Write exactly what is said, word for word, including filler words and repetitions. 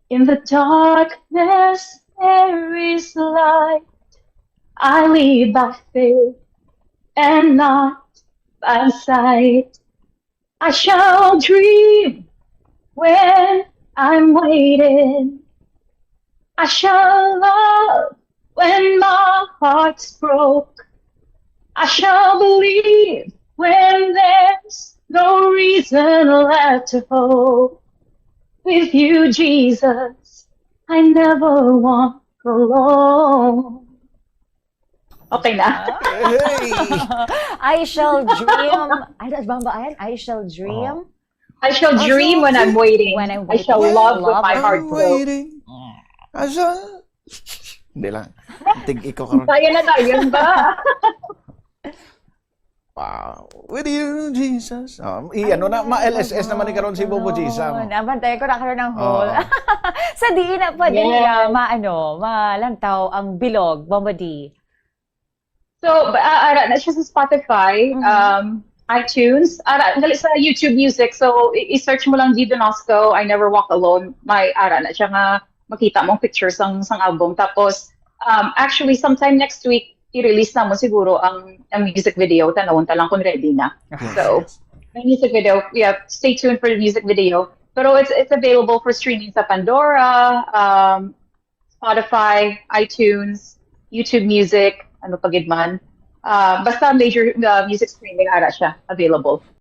In the darkness, there is light. I live by faith and not by sight. I shall dream when I'm waiting. I shall love when my heart's broke. I shall believe when there's no reason left to hope. With you, Jesus, I never walk alone. Okay na. Hey! I shall dream. Ano ba ba yan? I shall dream. I shall I dream shall when I'm dream waiting. When I'm I shall waiting. love when my Love. heart I'm broke. Waiting. I shall... Hindi lang. Tig ikaw karon. Kaya na tayo ba? Wow. With you, Jesus. Um, i ano na, ma-L S S naman ni karon si Bobo Jesus. Naman tayo ko na karon ng hall. Oo. Sa diin na pwede Yes. nila ma-, ano, malantaw ang bilog, Bombo D. So, ba- ah, ara na siya sa Spotify, Mhm. um, iTunes, ara, dali sa YouTube Music. So, i- i-search mo lang Dee Donosco, I Never Walk Alone. May ara na siya nga makita mong pictures sang sang album. Tapos, um, actually, sometime next week, i-release namon siguro ang ang music video. Tanawon ta lang kung ready na. So, may music video. Yeah, stay tuned for the music video. Pero it's it's available for streaming sa Pandora, um, Spotify, iTunes, YouTube Music, ano pa gid man. Ah, basta major uh, music streaming, ara siya available.